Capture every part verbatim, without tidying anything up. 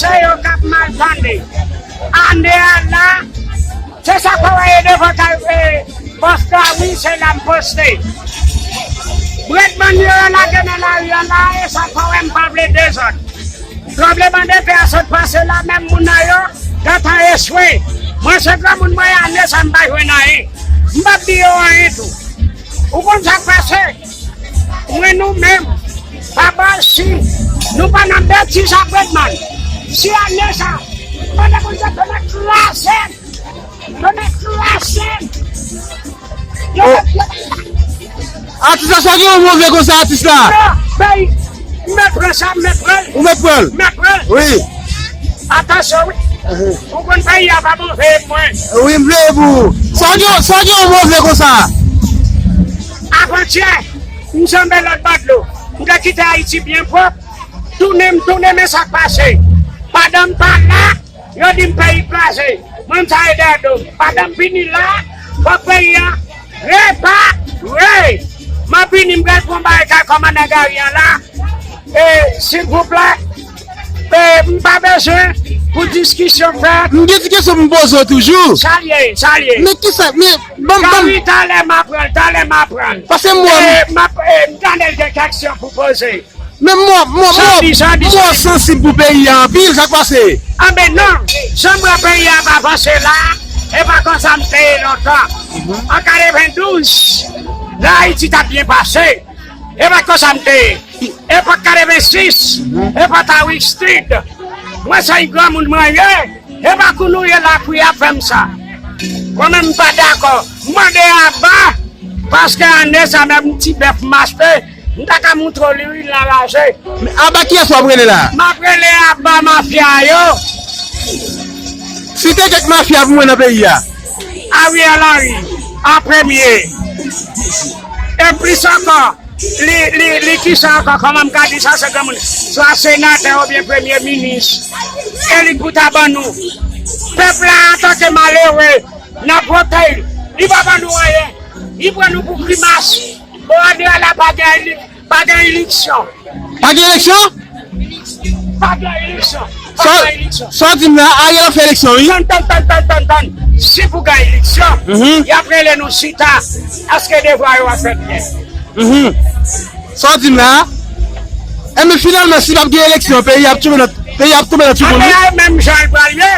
Se yo k ap mal tande. Ane a la, se sa k fè w wè e devan kay e, bòs la, wi, se la m poste. Bredman yo, yo lage nan lari a la, e sa k fè w wè m pa vle dezòd. Tranblemanntè a sot pase la, menm moun nan yo gentan echwe. Mwen se granmoun mwen, ane sa m pa jwenn anyen. M p ap di yo anyen tou. Ou konn sa k pase? Mwen nou menm, papa, si nou pa nan betiz ak Bredman, si ane sa, mande Bondye Bondye kraze m, Bondye kraze m. Yo, yo, Atis la, sa gen yon move konsa, atis la? Yo, peyi, m mèt pran sa, m mèt pran l, Ou mèt pran l? m mèt pran l. Wi. Atansyon, wi. Ou konn peyi a pa bon, veye mwen. Wi, m vle pou ou. Sa gen, sa gen yon move konsa? Avantyè, m janbe lòt bò dlo. M te kite Ayiti byen pwòp. Tounen, m tounen, men sa k pase. Pandan m pa la, yo di m peyi kraze. Mwen, m sa e dèyè do m. Pandan m vini la, fòk peyi a repare. M ap vini, m pral fè yon bagay kay kòmandan Gary an la. E, silvouplè, e, m pa bezwen pou diskisyon fèt. M gen ti kesyon pou m poze w toujou. Sa l ye, sa l ye. Men kisa, men, ban m, ban m. Gary, talè m ap pran l, talè m ap pran l. Paske m wè. E, m ap, e, m tande l gen kèksyon pou poze. Men m wè, m wè, m wè, m wè w sansib pou peyi a anpil, sa k pase? Anben non, jan m wè peyi a ap avanse la, e pa konsa m te ye lontan. An katrevendouz, lè Ayiti t ap byen pase, e pa konsa m te ye. Epòk katrevensis, epòk Aristide, mwen se yon granmoun mwen ye, e pa kou nou ye la pou y ap fè m sa. Mwen menm m pa dakò, m mande aba, paske ane sa menm ti bèf m achte, m ta ka moutre w li wi, l anraje. Men aba kiyès w ap rele la? M ap rele aba mafya yo. Site kèk mafya pou mwen nan peyi a. Ariel Henry an premye. E plis ankò, li, li, li kisa ankò, kòman m ka di sa, se granmoun, swa senatè oubyen premye minis. E li pou ta ban nou. Pèp la antanke malere, n ap vote l. Li pa ban nou anyen. Li pran nou pou grimas. Bon, ane a la pa gen, pa gen eleksyon. Pa gen eleksyon? Pa gen eleksyon. Pa gen eleksyon. Sa w di m la, Ariel ap fè eleksyon, wi. Tann, tann, tann, tann, tann, tann. Si pou gen eleksyon, y ap rele nou chita. Èske devwa yo ap fèt byen? Sa w di m la? Enben finalman, si p ap gen eleksyon, peyi a ap tonbe nan, peyi a ap tonbe nan tchouboun, wi. Ane a menm jan l pral ye.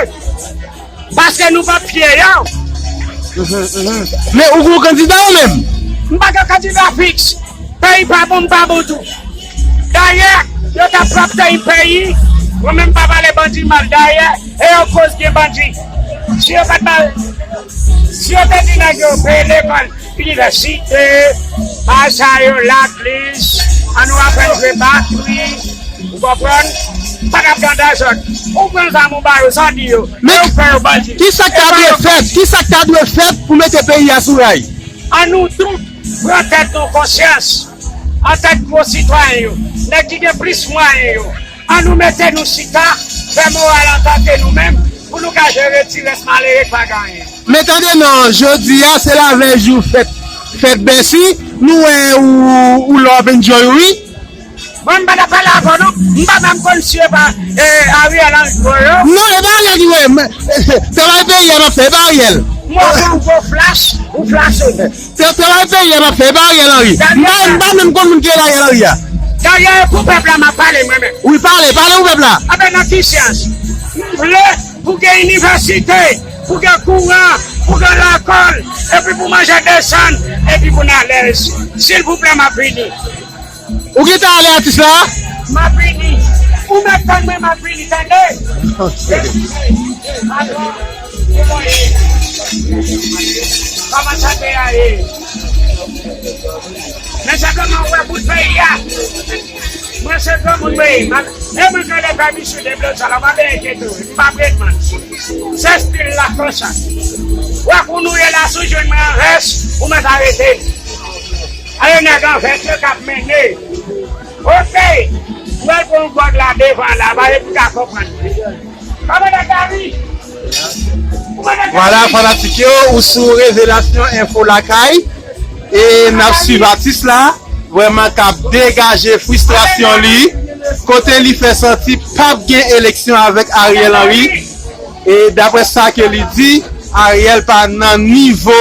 Paske nou p ap fye yo. Men ou gen yon kandida ou menm? M pa gen kandida fiks. Peyi pa bon, m pa bon tou. Dayè, yo t ap pwòpte peyi. Mwen menm m pa pale bandi mal. Dayè, e yo koz gen bandi. Si yo pa t ba, si yo te di nèg yo peye lekòl, inivèsite, bagay sa yo, laklis, ann nou aprann jwe batri, ou konprann? Pa t ap gen dezòd. Ou pran zam ou ba yo, sa w di yo? Men ou fè yo bandi. Kisa k ta dwe fèt? Kisa k ta dwe fèt pou mete peyi a sou ray? An nou tout pran tèt nou konsyans, an tèt gwo sitwayen yo, nèg ki gen plis mwayen yo. An nou mete nou chita, fè moral antanke nou menm, pou nou ka jere ti rès malere k pa gen anyen. Men tande non, jodi a se lavèy jou fèt, fèt Bèsi, nou wè ou, ou la w ap enjoy ou wi. Bon, m pa ta pale avè w non, m pa menm konn si e pa Ariel Henry voye w. Non, e pa Ariel ki voye m. Travay peyi a m ap fè, e pa Ariel. M wè w fè yon gwo flash, ou flache m. Se travay peyi a m ap fè, e pa Ariel Henry. M pa, m pa menm konn moun ki rele Ariel Henry a. Dayè, e pou pèp la m ap pale mwen menm. Wi, pale, pale pou pèp la. Anben, nan ki sans? M vle pou gen inivèsite, pou gen kouran, pou gen lekòl, epi pou manje desann, epi pou n alèz. Silvouplè, m ap vini. Ou gentan ale atis la? M ap vini. Ou mèt tann mwen, m ap vini, tande? Ok. Kòman sante a ye? Men senpleman ou wè bout peyi a. Mwen se granmoun mwen ye. E mwen gen lè fè misye de blòd sa la, pa gen enkyete w. M pa Bredman. Se stil la konsa. Wè kou nou ye la, si w jwenn mwen an vès, ou mèt arete m. Ale nèg an vès yo k ap mennen. Oke. Ou al pran yon gwòg la devan la, pa gen pou ka konprann. Kòmandan Gary. Vwala fanatik yo, ou sou Revelasyon Enfo Lakay. E n ap swiv atis la, vrèman k ap degaje fristrasyon li. Kote li fè santi p ap gen eleksyon avèk Ariel Henry. E daprè sa ke li di, Ariel pa nan nivo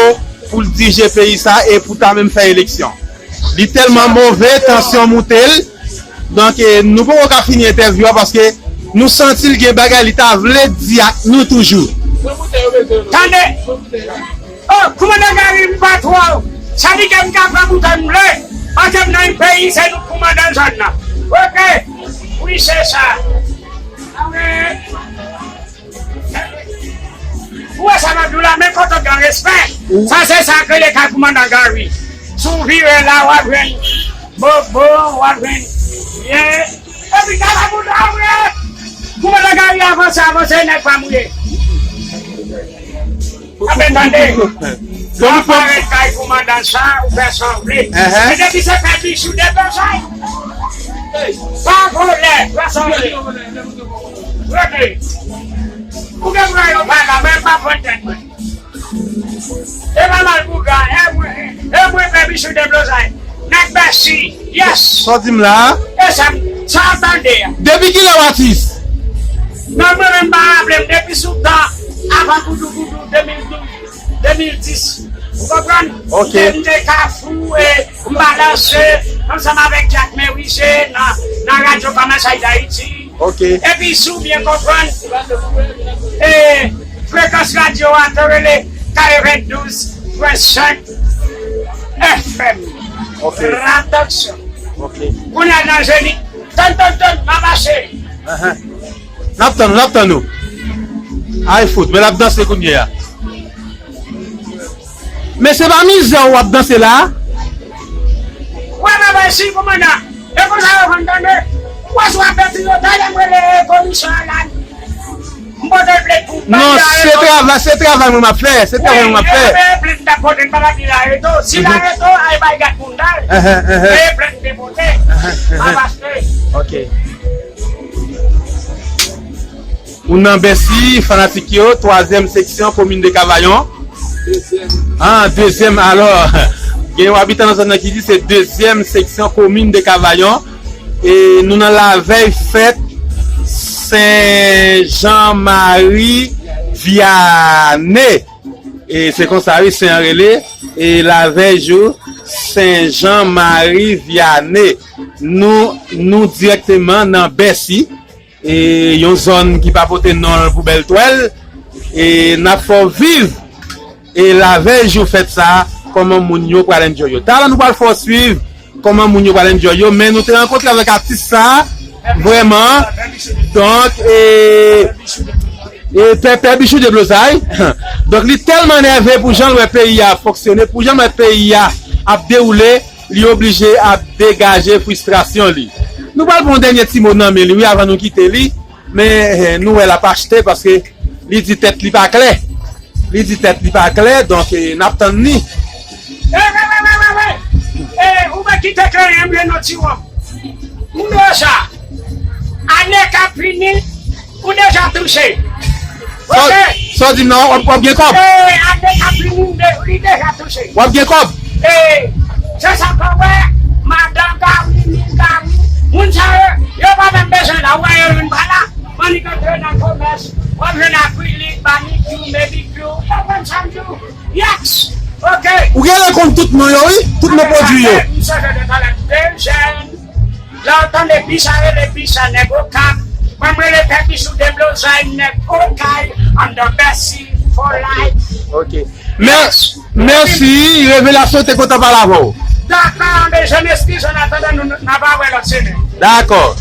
pou l dirije peyi sa e pou ta menm fè eleksyon. Li tèlman move, tansyon moute l. Donk, e, nou poko ka fini entèvyou a paske nou santi l gen bagay li ta vle di ak nou toujou. Tande! Oh, koumandan Gary, m pa twò. Sa di ke m ka pran boutèy m vle. Paske m nan yon peyi, se nou koumandan zòn nan. Oke. Wi, se sa. Ou wè sa m ap di w la, men kote w gen respè. Sa se sa k rele kay koumandan Gary. Si w vire la, w ap jwenn Bobo, w ap jwenn Ye. Epi kay la bouda vre. Koumandan Gary avanse, avanse, nèg pa mouye. Ape tande. Lè w parèt kay koumandan sa, ou fè sa w vle. Enhen. Men depi se pè Bichou deblozay. Pa vòlè, fè sa w vle. Rete. Ou gen vre yo pa la, men pa pran tèt mwen. E pa mal bouga, e mwen, e mwen pè Bichou deblozay. Nèg Bèsi, yes. Sa w di m la a? E sa, sa w tande a. Depi kilè w atis? Non, mwen menm pa raple m depi sou tan avan Goudougoudou de mil douz, de mil dis. Ou konprann? Ok. M te, m te Kafou, e, m balanse ansanm avèk Jack Merize nan, nan radyo Kòmansay Dayiti. Ok. Epi si w byen konprann, e, frekans radyo a te rele katrevendouz pwen senk F M. Ok. Radòksyon. Ok. Kounye a nan Zenith. Tann, tann, tann, m ap mache. Ahan. N ap tann, n ap tann ou. Ay fout, men l ap danse kounye a. Men se pa mizè w ap danse la a. Wè, men, men, si, koumandan. E konsa yo konn tande. Ou wè si w ap pèdi yo, talè m rele komisè a la. M pote plent pou bandi Laredo. Non, se travay, se travay mwen m ap fè. Se travay mwen m ap fè. Wi, e, e, plent m t ap pote, m pa t ap di Laredo. Si Laredo, ay bay gad moun dal. Enhen, enhen. E plent m te pote. Enhen, enhen. M ap achte. Ok. Ou nan Bèsi, fanatik yo, twazyèm seksyon, komin de Kavayon. Dezyèm. Ah, dezyèm, alò. Gen yon abitan nan zòn nan ki di se dezyèm seksyon komin de Kavayon. E nou nan lavèy fèt Sen Jan Mari Vyane. E se konsa, wi, Sen an rele. E lavèy jou Sen Jan Mari Vyane. Nou, nou dirèkteman nan Bèsi. E yon zòn ki pa pote non l pou bèl twèl. E n ap fè w viv e lavèy jou fèt sa a, kòman moun yo pral enjoy yo. Talè nou pral fè w swiv kòman moun yo pral enjoy yo, men nou te rankontre avèk atis sa a, vrèman. Donk, e, e pè, pè Bichou deblozay. Donk, li tèlman nève pou jan l wè peyi a fonksyone, pou jan l wè peyi a ap dewoule, li oblije ap degaje fristrasyon li. Nou pral pran yon dènye ti mo nan men li, wi, avan nou kite li. Men, eh, nou wè l ap achte paske li di tèt li pa klè. Li di tèt li pa klè, donk, eh, n ap tann li. Eh, wè, wè, wè, wè, wè. Eh, ou mèt kite kleren m jwenn yon ti wòb. M dwe sa. Ane k ap vini, ou deja touche. Sa, ok. Sa w di m nan, w ap, w ap gen kòb? Eh, ane k ap vini, m de-, li deja touche. W ap gen kòb? Eh, se sa k fè w wè, madan Gary, Mil Gary, moun sa yo, yo pa menm bezwen la, ou wè yo menm pa la. Mannik antre nan komès, w ap jwenn akrilik, manikyu, medikyu, w konprann sa m di w? Yes! Ok! Ou genlè konn tout non yo, wi, tout non pwodui yo. M chanje de talè, m te jèn. Lè w tande pi sa rele pi sa nèg Okap, mwen m rele pè Bichou deblozay nèg Okay, I'm the best for life. Ok. Mè-, mèsi, revelasyon te kontan pale avè w. Dakò, anben, je m'excuse, an atandan nou, n ap wè lòt semèn. Dakò.